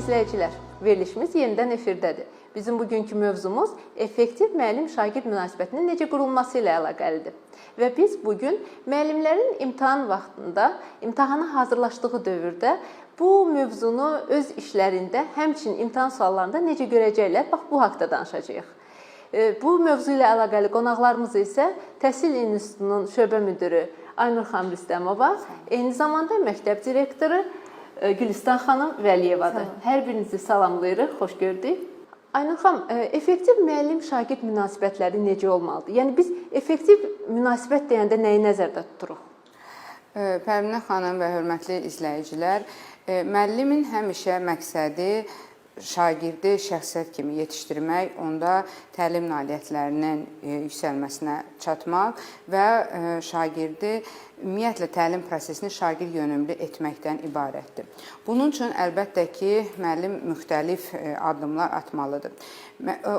İzləyicilər, verilişimiz yenidən efirdədir. Bizim bugünkü mövzumuz effektiv müəllim-şagird münasibətinin necə qurulması ilə əlaqəlidir. Və biz bu gün müəllimlərin imtahan vaxtında, imtahana hazırlaşdığı dövrdə bu mövzunu öz işlərində, həmçinin imtahan suallarında necə görəcəklər, bax bu haqqda danışacağıq. Bu mövzu ilə əlaqəli qonaqlarımız isə Təhsil İnstitutunun şöbə müdiri Aynur xanım Rüstəmova, eyni zamanda məktəb direktoru Gülistan xanım Vəliyevadır. Hər birinizi salamlayırıq, xoş gördük. Aynur xanım, effektiv müəllim-şagird münasibətləri necə olmalıdır? Yəni biz effektiv münasibət deyəndə nəyi nəzərdə tuturuq? Pərvinə xanım və hörmətli izləyicilər, müəllimin həmişə məqsədi şagirdi şəxsiyyət kimi yetişdirmək, onda təlim nailiyyətlərinin yüksəlməsinə çatmaq və şagirdi ümumiyyətlə təlim prosesini şagird yönümlü etməkdən ibarətdir. Bunun üçün əlbəttə ki, müəllim müxtəlif addımlar atmalıdır.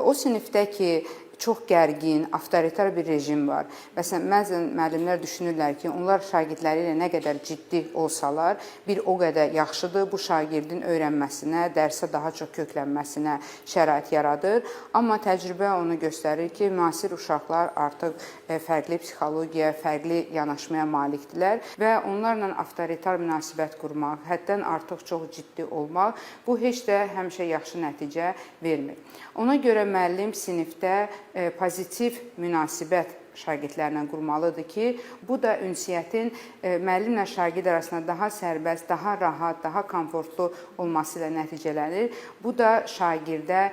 O sinifdə ki, çox gərgin, avtoritar bir rejim var. Məsələn, bəzən müəllimlər düşünürlər ki, onlar şagirdləri ilə nə qədər ciddi olsalar, bir o qədər yaxşıdır. Bu şagirdin öyrənməsinə, dərsə daha çox köklənməsinə şərait yaradır. Amma təcrübə onu göstərir ki, müasir uşaqlar artıq fərqli psixologiya, fərqli yanaşmaya malikdirlər və onlarla avtoritar münasibət qurmaq, həddən artıq çox ciddi olmaq, bu heç də həmişə yaxşı nəticə vermir. Ona görə müəllim sinifdə pozitiv münasibət şagirdlərlə qurmalıdır ki, bu da ünsiyyətin müəllimlə şagird arasında daha sərbəst, daha rahat, daha komfortlu olması ilə nəticələnir. Bu da şagirdə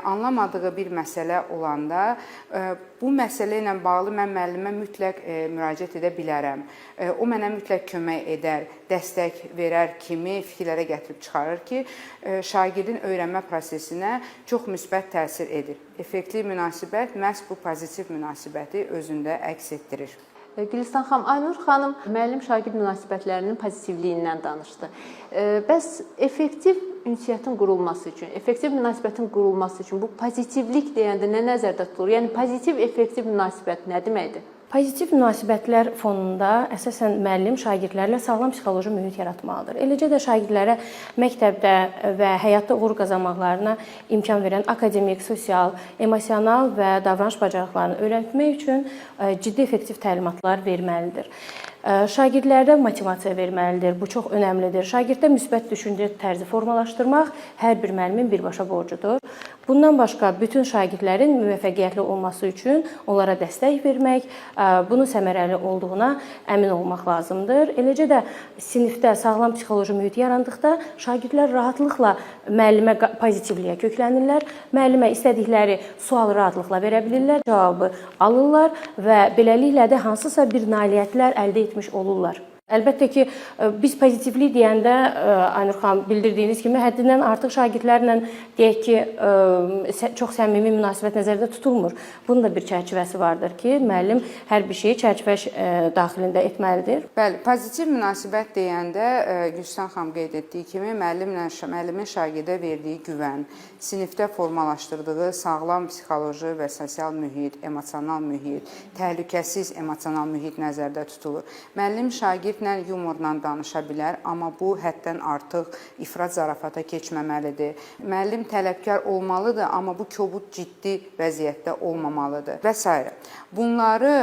anlamadığı bir məsələ olanda bu məsələ ilə bağlı mən müəllimə mütləq müraciət edə bilərəm. O mənə mütləq kömək edər, dəstək verər kimi fikirlərə gətirib çıxarır ki, şagirdin öyrənmə prosesinə çox müsbət təsir edir. Effektli münasibət məhz bu pozitiv münasibəti özündə əks etdirir. Gülistan xanım, Aynur xanım müəllim-şagird münasibətlərinin pozitivliyindən danışdı. Bəs effektiv ünsiyyətin qurulması üçün, effektiv münasibətin qurulması üçün bu pozitivlik deyəndə nə nəzərdə tutulur? Yəni pozitiv effektiv münasibət nə deməkdir? Pozitiv münasibətlər fonunda əsasən müəllim şagirdlərlə sağlam psixoloji mühit yaratmalıdır. Eləcə də şagirdlərə məktəbdə və həyatda uğur qazanmaqlarına imkan verən akademik, sosial, emosional və davranış bacarıqlarını öyrətmək üçün ciddi effektiv təlimatlar verməlidir. Şagirdlərdə motivasiya verməlidir. Bu çox önəmlidir. Şagirddə müsbət düşüncə tərzi formalaşdırmaq hər bir müəllimin birbaşa borcudur. Bundan başqa bütün şagirdlərin müvəffəqiyyətli olması üçün onlara dəstək vermək, bunun səmərəli olduğuna əmin olmaq lazımdır. Eləcə də sinifdə sağlam psixoloji mühit yarandıqda şagirdlər rahatlıqla müəllimə pozitivliyə köklənirlər. Müəllimə istədikləri sualı rahatlıqla verə bilirlər, cavabı alırlar və beləliklə də hansısa bir nailiyyətlər əldə etmiş olurlar. Əlbəttə ki, biz pozitivlik deyəndə, Aynur xanım bildirdiyiniz kimi həddindən artıq şagirdlərlə deyək ki, çox səmimi münasibət nəzərdə tutulmur. Bunun da bir çərçivəsi vardır ki, müəllim hər bir şeyi çərçivə daxilində etməlidir. Bəli, pozitiv münasibət deyəndə Gülistan xanım qeyd etdiyi kimi müəllimin şagirdə verdiyi güvən, sinifdə formalaşdırdığı sağlam psixoloji və sosial mühit, emosional mühit, təhlükəsiz emosional mühit nəzərdə tutulur. Müəllim şagirdlə yumorla danışa bilər, amma bu həddən artıq ifrat zarafata keçməməlidir. Müəllim tələbkar olmalıdır, amma bu kobud ciddi vəziyyətdə olmamalıdır və s. Bunları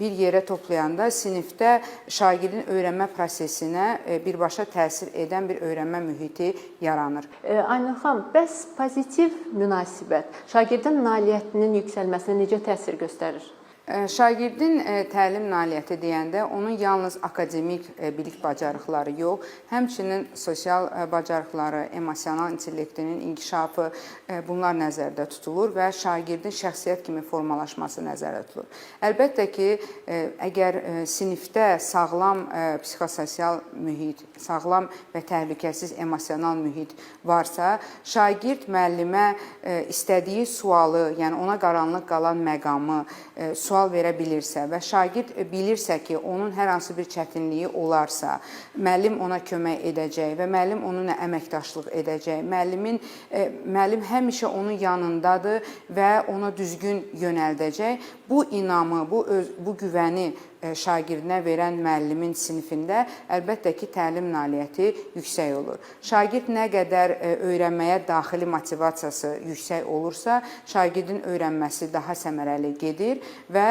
bir yerə toplayanda sinifdə şagirdin öyrənmə prosesinə birbaşa təsir edən bir öyrənmə mühiti yaranır. Aynur xanım, bəs pozitiv münasibət şagirdin nailiyyətinin yüksəlməsinə necə təsir göstərir? Şagirdin təlim nailiyyəti deyəndə onun yalnız akademik bilik bacarıqları yox, həmçinin sosial bacarıqları, emosional intellektinin inkişafı, bunlar nəzərdə tutulur və şagirdin şəxsiyyət kimi formalaşması nəzərdə tutulur. Əlbəttə ki, əgər sinifdə sağlam psixososial mühit, sağlam və təhlükəsiz emosional mühit varsa, şagird müəllimə istədiyi sualı, yəni ona qaranlıq qalan məqamı sual verə bilirsə və şagird bilirsə ki, onun hər hansı bir çətinliyi olarsa, müəllim ona kömək edəcək və müəllim onunla əməkdaşlıq edəcək. Müəllim həmişə onun yanındadır və ona düzgün yönəldəcək. Bu inamı, bu güvəni şagirdinə verən müəllimin sinifində əlbəttə ki, təlim nailiyyəti yüksək olur. Şagird nə qədər öyrənməyə daxili motivasiyası yüksək olursa, şagirdin öyrənməsi daha səmərəli gedir və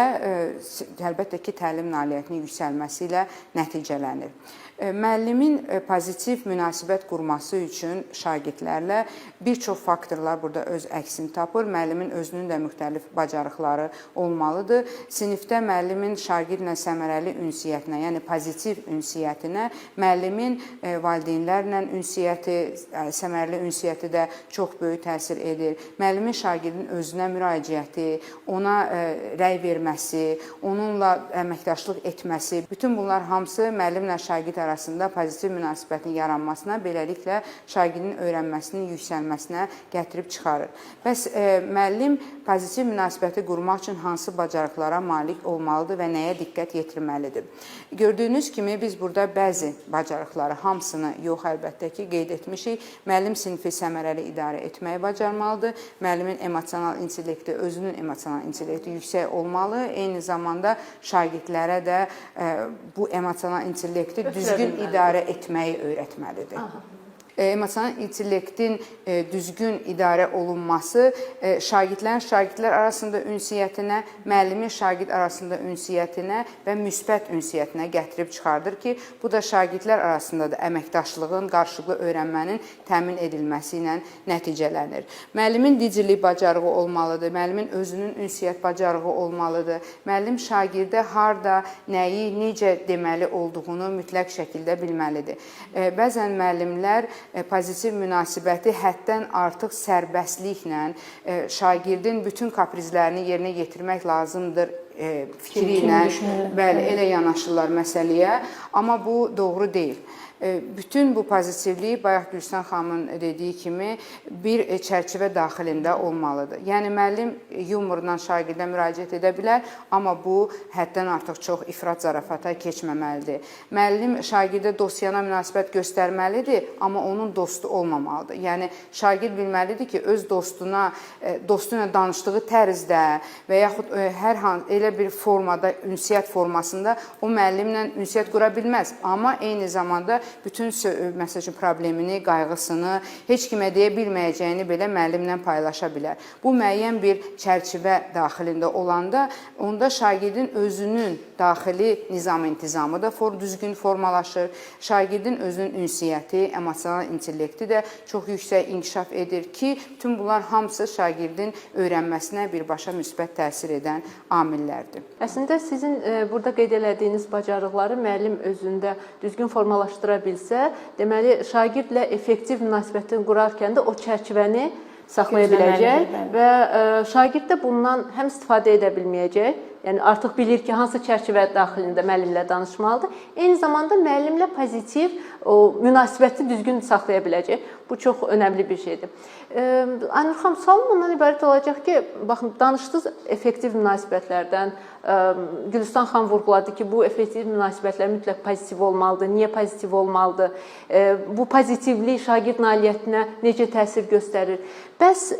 əlbəttə ki, təlim nailiyyətinin yüksəlməsi ilə nəticələnir. Müəllimin pozitiv münasibət qurması üçün şagirdlərlə bir çox faktorlar burada öz əksini tapır. Müəllimin özünün də müxtəlif bacarıqları olmalıdır. Sinifdə müəllimin şagirdlə səmərəli ünsiyyətinə, yəni pozitiv ünsiyyətinə, müəllimin valideynlərlə ünsiyyəti, səmərəli ünsiyyəti də çox böyük təsir edir. Müəllimin şagirdin özünə müraciəti, ona rəy verməsi, onunla əməkdaşlıq etməsi, bütün bunlar hamısı müəllimlə şagird arasında pozitiv münasibətin yaranmasına, beləliklə şagirdin öyrənməsinin yüksəlməsinə gətirib çıxarır. Bəs müəllim pozitiv münasibəti qurmaq üçün hansı bacarıqlara malik olmalıdır və nəyə diqqət yetirməlidir? Gördüyünüz kimi biz burada bəzi bacarıqları, hamısını yox əlbəttə ki, qeyd etmişik. Müəllim sinfi səmərəli idarə etməyi bacarmalıdır. Müəllimin emosional intellekti, özünün emosional intellekti yüksək olmalı. Eyni zamanda şagirdlərə də bu emosional intellekti düzgün idarə etməyi öyrətməlidir. Aha. Emosional intellektin düzgün idarə olunması şagirdlərin şagirdlər arasında ünsiyyətinə, müəllimin şagird arasında ünsiyyətinə və müsbət ünsiyyətinə gətirib çıxardır ki, bu da şagirdlər arasında da əməkdaşlığın, qarşılıqlı öyrənmənin təmin edilməsi ilə nəticələnir. Müəllimin liderlik bacarığı olmalıdır, müəllimin özünün ünsiyyət bacarığı olmalıdır. Müəllim şagirdə harda, nəyi, necə deməli olduğunu mütləq şəkildə bilməlidir. Bəzən müəllimlər pozitiv münasibəti həddən artıq sərbəstliklə şagirdin bütün kaprizlərini yerinə yetirmək lazımdır fikri ilə, bəli, elə yanaşırlar məsələyə, amma bu doğru deyil. Bütün bu pozitivlik, bayaq Gülüstan xanımın dediyi kimi, bir çərçivə daxilində olmalıdır. Yəni müəllim yumorla şagirdə müraciət edə bilər, amma bu həddən artıq çox ifrat zarafata keçməməlidir. Müəllim şagirdə dostyana münasibət göstərməlidir, amma onun dostu olmamalıdır. Yəni şagird bilməlidir ki, öz dostuna, dostu ilə danışdığı tərzdə və yaxud hər hansı elə bir formada, ünsiyyət formasında o müəllimlə ünsiyyət qura bilməz, amma eyni zamanda bütün məsəl üçün problemini, qayğısını, heç kimə deyə bilməyəcəyini belə müəllimlə paylaşa bilər. Bu müəyyən bir çərçivə daxilində olanda, onda şagirdin özünün daxili nizam-intizamı da düzgün formalaşır. Şagirdin özünün ünsiyyəti, emosional intellekti də çox yüksək inkişaf edir ki, bütün bunlar hamısı şagirdin öyrənməsinə birbaşa müsbət təsir edən amillərdir. Əslində sizin burada qeyd elədiyiniz bacarıqları müəllim özündə düzgün formalaşdıra bilsə, deməli şagirdlə effektiv münasibətini qurarkən də o çərçivəni saxlaya biləcək və şagird də bundan həm istifadə edə bilməyəcək, yəni artıq bilir ki, hansı çərçivə daxilində müəllimlə danışmalıdır. Eyni zamanda müəllimlə pozitiv o münasibəti düzgün saxlaya biləcək. Bu çox önəmli bir şeydir. Aynur xanım, sualım ondan ibarət olacaq ki, baxın, danışdınız effektiv münasibətlərdən. Gülüstan xanım vurğuladı ki, bu effektiv münasibətlər mütləq pozitiv olmalıdır. Niyə pozitiv olmalıdır? Bu pozitivlik şagird nailiyyətinə necə təsir göstərir? Bəs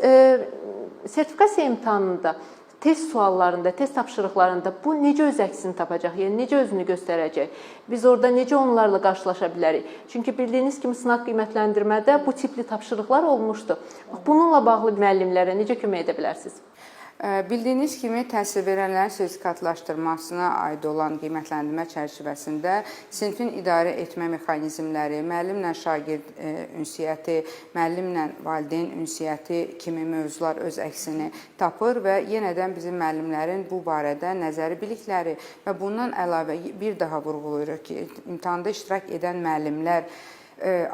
sertifikasiya imtahanında, test suallarında, test tapşırıqlarında bu necə öz əksini tapacaq? Yəni necə özünü göstərəcək? Biz orada necə onlarla qarşılaşa bilərik? Çünki bildiyiniz kimi sınaq qiymətləndirmədə bu tipli tapşırıqlar olmuşdu. Bax, bununla bağlı müəllimlərə necə kömək edə bilərsiniz? Bildiyiniz kimi təhsil verənlərin sertifikatlaşdırmasına aid olan qiymətləndirmə çərçivəsində sinfin idarə etmə mexanizmləri, müəllimlə şagird ünsiyyəti, müəllimlə valideyn ünsiyyəti kimi mövzular öz əksini tapır və yenədən bizim müəllimlərin bu barədə nəzəri bilikləri və bundan əlavə bir daha vurğulayırıq ki, imtahanda iştirak edən müəllimlər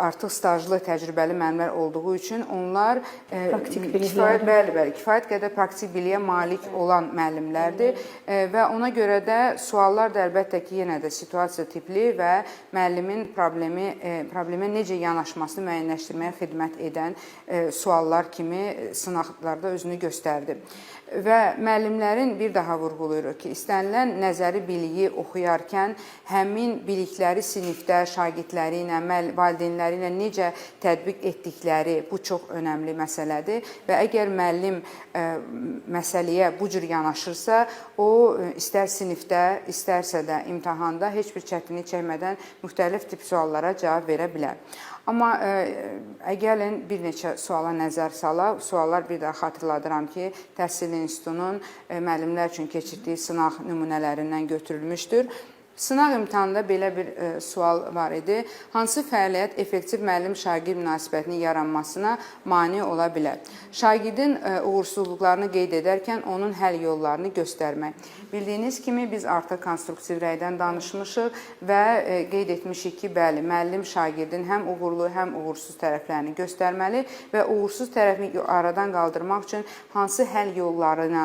artıq stajlı, təcrübəli müəllimlər olduğu üçün onlar praktik biliklər, bəli, kifayət qədər praktik biliyə malik olan müəllimlərdir və ona görə də suallar da əlbəttə ki, yenə də situasiya tipli və müəllimin problemə necə yanaşmasını müəyyənləşdirməyə xidmət edən suallar kimi sınaqlarda özünü göstərdi. Və müəllimlərin bir daha vurğulayırıq ki, istənilən nəzəri biliyi oxuyarkən həmin bilikləri sinifdə şagirdləri ilə, valideynləri valideynləri ilə necə tətbiq etdikləri, bu çox önəmli məsələdir və əgər müəllim məsələyə bu cür yanaşırsa, o istər sinifdə, istərsə də imtahanda heç bir çətinlik çəkmədən müxtəlif tip suallara cavab verə bilər. Amma gəlin bir neçə suala nəzər salaq. Suallar bir daha xatırladıram ki, Təhsil İnstitutunun müəllimlər üçün keçirdiyi sınaq nümunələrindən götürülmüşdür. Sınaq imtahanında belə bir sual var idi. Hansı fəaliyyət effektiv müəllim-şagird münasibətinin yaranmasına mane ola bilər? Şagirdin uğursuzluqlarını qeyd edərkən onun həll yollarını göstərmək. Bildiyiniz kimi biz artıq konstruktiv rəydən danışmışıq və qeyd etmişik ki, bəli, müəllim şagirdin həm uğurlu, həm uğursuz tərəflərini göstərməli və uğursuz tərəfini aradan qaldırmaq üçün hansı həll yolları ilə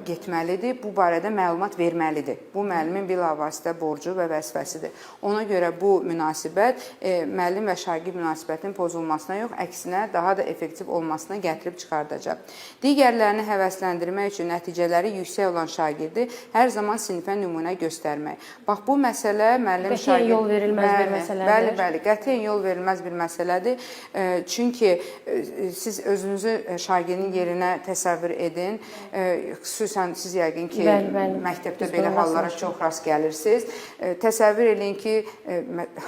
getməlidir, bu barədə məlumat verməlidir. Bu müəllimin bilavasitə borcu və vəzifəsidir. Ona görə bu münasibət müəllim və şagird münasibətinin pozulmasına yox, əksinə daha da effektiv olmasına gətirib çıxardacaq. Digərlərini həvəsləndirmək üçün nəticələri yüksək olan şagirdi hər zaman sinifə nümunə göstərmək. Bax, bu məsələ müəllim Qətiyyən şagird yol verilməz bir Bəli, məsələdir. Bəli, bəli, qətiyyən yol verilməz bir məsələdir. Çünki siz özünüzü şagirdin yerinə təsəvvür edin. Xüsusən siz yəqin ki, Bəli, bəli. məktəbdə Biz belə buna hallara rastlaşırıq. çox rast gəlirsiniz. Təsəvvür eləyin ki,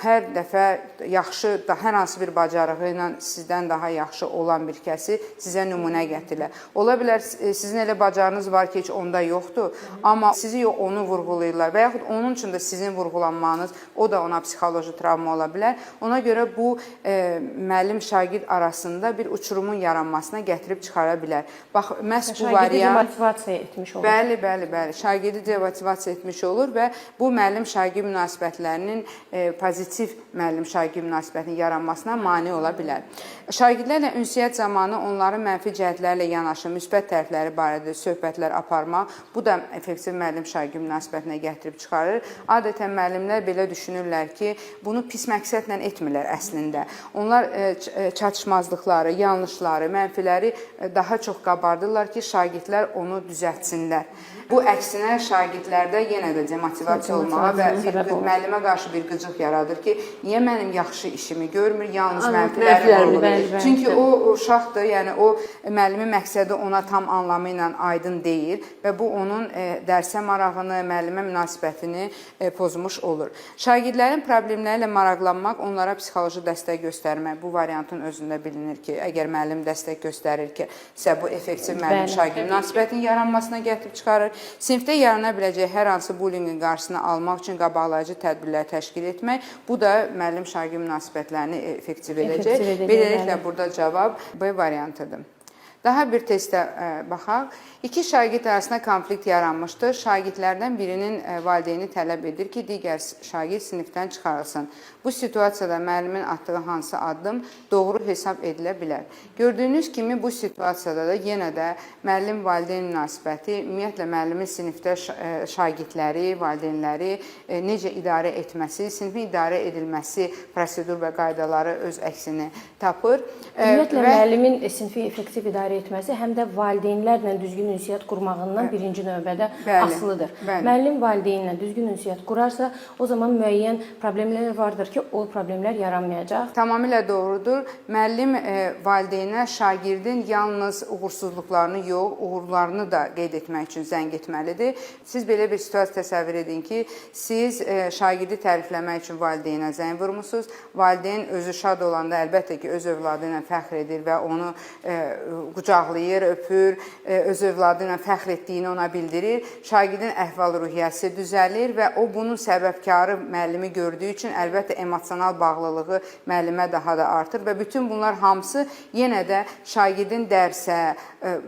hər dəfə yaxşı, da hər hansı bir bacarığı ilə sizdən daha yaxşı olan bir kəsi sizə nümunə gətirirlər. Ola bilər sizin elə bacarığınız var ki, heç onda yoxdur, amma sizi yox, onu vurğulayırlar və yaxud onun üçün də sizin vurğulanmanız, o da ona psixoloji travma ola bilər. Ona görə bu müəllim-şagird arasında bir uçurumun yaranmasına gətirib çıxara bilər. Bax, məhz bu Şagirdi variant demotivasiya etmiş olur. Bəli, bəli, bəli. Şagirdi demotivasiya etmiş olur və bu müəllim-şagird münasibətlərinin pozitiv müəllim-şagird münasibətinin yaranmasına mane ola bilər. Şagirdlərlə ünsiyyət zamanı onların mənfi cəhətlərlə yanaşı müsbət tərəfləri barədə söhbətlər aparmaq, bu da effektiv müəllim-şagird münasibətinə gətirib çıxarır. Adətən müəllimlər belə düşünürlər ki, bunu pis məqsədlə etmirlər əslində. Onlar çatışmazlıqları, yanlışları, mənfiləri daha çox qabardırlar ki, şagirdlər onu düzəltsinlər. Bu əksinə şagirdlərdə yenə də demotivasiya olmağa və Demotivasiyaya səbəb olur. müəllimə qarşı bir qıcıq yaradır ki, niyə mənim yaxşı işimi görmür, yalnız mənfiləri mənfiləri, vurğulayır. bəli, bəli. Çünki o uşaqdır, yəni o müəllimin məqsədi ona tam anlamı ilə aydın deyil və bu onun dərsə marağını, müəllimə münasibətini pozmuş olur. Şagirdlərin problemləri ilə maraqlanmaq, onlara psixoloji dəstək göstərmək, bu variantın özündə bilinir ki, əgər müəllim dəstək göstərir ki, isə bu effektiv müəllim-şagird münasibətinin yaranmasına gətirib çıxarır. Sinifdə yarana biləcək hər hansı bullyinqin qarşısını almaq üçün qabaqlayıcı tədbirlər təşkil etmək, bu da müəllim-şagird münasibətlərini effektiv edəcək. Effektiv edəcək, Beləliklə bəli. burada cavab B variantıdır. Daha bir testə baxaq. İki şagird arasında konflikt yaranmışdır. Şagirdlərdən birinin valideyni tələb edir ki, digər şagird sinifdən çıxarılsın. Bu situasiyada müəllimin atdığı hansı addım doğru hesab edilə bilər? Gördüyünüz kimi bu situasiyada da yenə də müəllim-valideyn münasibəti, ümumiyyətlə müəllimin sinifdə şagirdləri, valideynləri necə idarə etməsi, sinifin idarə edilməsi prosedur və qaydaları öz əksini tapır. Ümumiyyətlə müəllimin sinfi effektiv idarə etməsi həm də valideynlərlə düzgün ünsiyyət qurmağından birinci növbədə asılıdır. Müəllim valideynlə düzgün ünsiyyət qurarsa, o zaman müəyyən problemlər vardır ki, o problemlər yaranmayacaq. Tamamilə doğrudur. Müəllim valideynə şagirdin yalnız uğursuzluqlarını yox, uğurlarını da qeyd etmək üçün zəng etməlidir. Siz belə bir situasiya təsəvvür edin ki, siz şagirdi tərifləmək üçün valideynə zəng vurmusunuz. Valideyn özü şad olanda əlbəttə ki, öz övladı ilə fəxr edir və onu qucaqlayır, öpür, öz övladı ilə fəxr etdiyini ona bildirir. Şagirdin əhval-ruhiyyəsi düzəlir və o bunun səbəbkarı müəllimi gördüyü üçün əlbəttə emosional bağlılığı müəllimə daha da artır və bütün bunlar hamısı yenə də şagirdin dərsə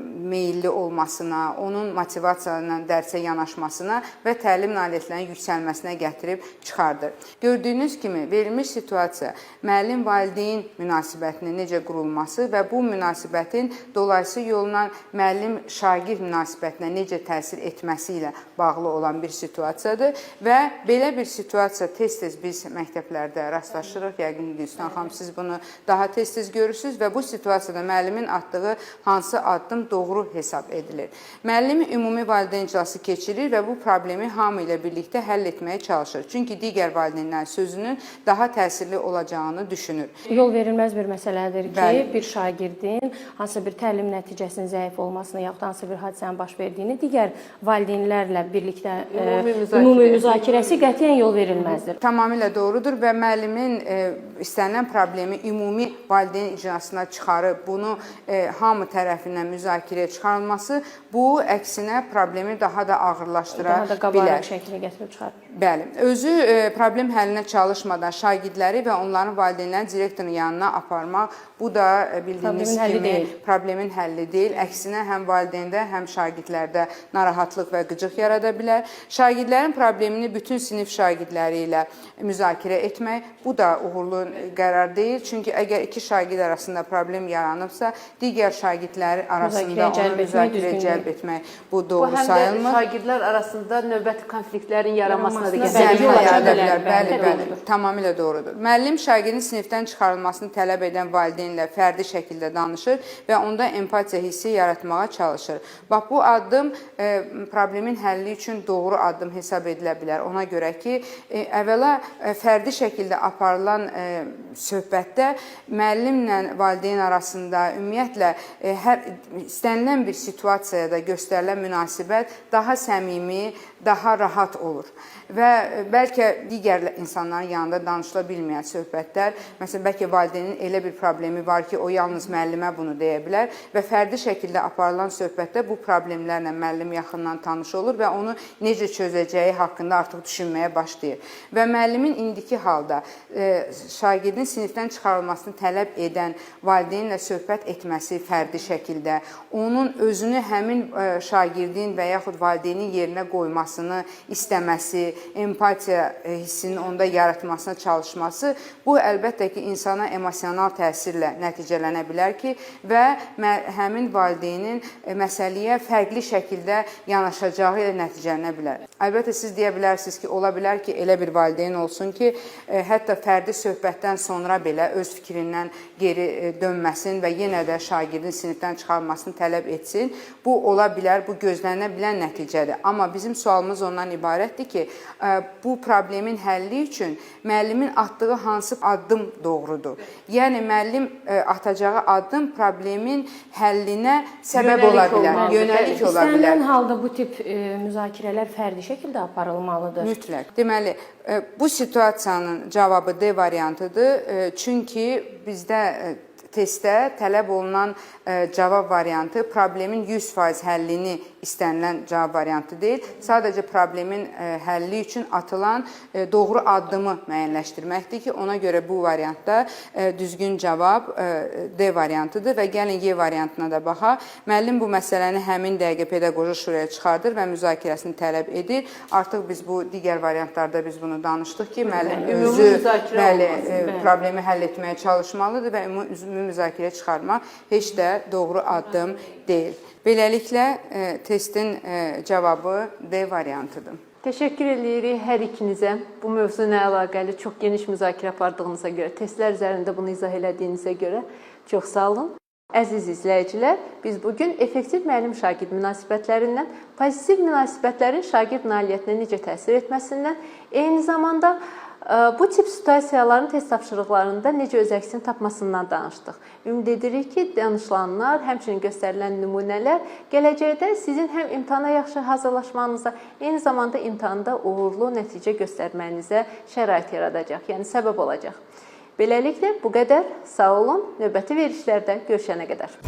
meyilli olmasına, onun motivasiya ilə dərsə yanaşmasına və təlim nailiyyətlərinin yüksəlməsinə gətirib çıxardır. Gördüyünüz kimi verilmiş situasiya müəllim-valideyn münasibətinin necə qurulması və bu münasibətin dolayısı yolla müəllim-şagird münasibətinə necə təsir etməsi ilə bağlı olan bir situasiyadır və belə bir situasiya tez-tez biz məktəblərdə rastlaşırıq. Yəqin Gülstan xanım, siz bunu daha tez-tez görürsünüz və bu situasiyada müəllimin atdığı hansı addım doğru hesab edilir? Müəllim ümumi valideyn iclası keçirir və bu problemi hamı ilə birlikdə həll etməyə çalışır. Çünki digər valideynlərin sözünün daha təsirli olacağını düşünür. Yol verilməz bir məsələdir ki, Bəli. bir şagirdin hansısa bir təlim nəticəsinin zəif olmasını yaxud hansısa bir hadisənin baş verdiyini digər valideynlərlə birlikdə Ümumi müzakirə. ümumi müzakirəsi qətiyyən yol verilməzdir. Tamamilə doğrudur və müəllimin istənilən problemi ümumi valideyn iclasına çıxarıb bunu hamı tərəfindən müzakirəyə çıxarılması bu əksinə problemi daha da ağırlaşdıra Daha da qabarıq bilər. şəklə gətirib çıxarır. Bəli, özü problem həllinə çalışmadan şagirdləri və onların valideynlərini direktorun yanına aparmaq, bu da bildiyiniz Problemin həlli kimi deyil. problemin həlli deyil. Əksinə həm valideyndə, həm şagirdlərdə narahatlıq və qıcıq yarada bilər. Şagirdlərin problemini bütün sinif şagirdləri ilə müzakirə etmək, bu da uğurlu qərar deyil. Çünki əgər iki şagird arasında problem yaranıbsa, digər şagirdlər arasında Müzakirəyə onu cəlb etmək müzakirəyə düzgün cəlb deyil. etmək bu Bu doğru həm də sayılmır. şagirdlər arasında növbəti konfliktlərin yaranmasına da Yaranmasına gətirib bəli, Zəmin yol aça yarada bilər, bilər. Bəli, bəli, bəli. doğrudur. Tamamilə doğrudur. Müəllim şagirdin sinifdən çıxarılmasını tələb edən valideynlə fərdi şəkildə danışır və onda empatiya hissi yaratmağa çalışır. Bax bu addım problemin həlli üçün doğru addım hesab edilə bilər. Ona görə ki, əvvəla fərdi şəkildə aparılan söhbətdə müəllimlə valideyn arasında ümumiyyətlə hər istənilən bir situasiyada göstərilən münasibət daha səmimi, daha rahat olur. Və bəlkə digər insanların yanında danışıla bilməyən söhbətlər, məsələn, bəlkə valideynin elə bir problemi var ki, o yalnız müəllimə bunu deyə bilər və fərdi şəkildə aparılan söhbətdə bu problemlərlə müəllim yaxından tanış olur və onu necə çözəcəyi haqqında artıq düşünməyə başlayır. Və müəllimin indiki halda şagirdin sinifdən çıxarılmasını tələb edən valideynlə söhbət etməsi fərdi şəkildə, onun özünü həmin şagirdin və yaxud valideynin yerinə qoymasını istəməsi, empatiya hissinin onda yaratmasına çalışması, bu əlbəttə ki, insana emosional təsirlə nəticələnə bilər ki, və həmin valideynin məsələyə fərqli şəkildə yanaşacağı ilə nəticələnə bilər. Əlbəttə siz deyə bilərsiniz ki, ola bilər ki, elə bir valideyn olsun ki, hətta fərdi söhbətdən sonra belə öz fikrindən geri dönməsin və yenə də şagirdin sinifdən çıxarılmasını tələb etsin. Bu ola bilər, bu gözlənə bilən nəticədir. Amma bizim sualımız ondan ibarətdir ki, bu problemin həlli üçün müəllimin atdığı hansı addım doğrudur? Yəni müəllim atacağı addım problemin həllinə səbəb Yönəlik ola bilər, olmalıdır, yönəlik bəli. ola bilər. İstənilən halda bu tip müzakirələr fərdi şəkildə aparılmalıdır. Mütləq. Deməli, bu situasiyanın cavabı D variantıdır. Çünki bizdə testdə tələb olunan cavab variantı problemin 100% həllini istənilən cavab variantı deyil. Sadəcə problemin həlli üçün atılan doğru addımı müəyyənləşdirməkdir ki, ona görə bu variantda düzgün cavab D variantıdır və gəlin Y variantına da baxaq. Müəllim bu məsələni həmin dəqiqə pedaqoji şuraya çıxardır və müzakirəsini tələb edir. Artıq biz bu digər variantlarda biz bunu danışdıq ki, müəllim özü bəli, problemi həll etməyə çalışmalıdır və ümumi müzakirəyə çıxarmaq heç də doğru addım deyil. Beləliklə testin cavabı D variantıdır. Təşəkkür edirik hər ikinizə. Bu mövzu ilə əlaqəli çox geniş müzakirə apardığınıza görə, testlər üzərində bunu izah elədiyinizə görə çox sağ olun. Əziz izləyicilər, biz bu gün effektiv müəllim-şagird münasibətlərindən, pozitiv münasibətlərin şagird nailiyyətinə necə təsir etməsindən, eyni zamanda bu tip situasiyaların test tapşırıqlarında necə öz əksini tapmasından danışdıq. Ümid edirik ki, danışılanlar, həmçinin göstərilən nümunələr gələcəkdə sizin həm imtahana yaxşı hazırlaşmanıza, eyni zamanda imtahanda uğurlu nəticə göstərməyinizə şərait yaradacaq, yəni səbəb olacaq. Beləliklə bu qədər. Sağ olun. Növbəti verilişlərdə görüşənə qədər.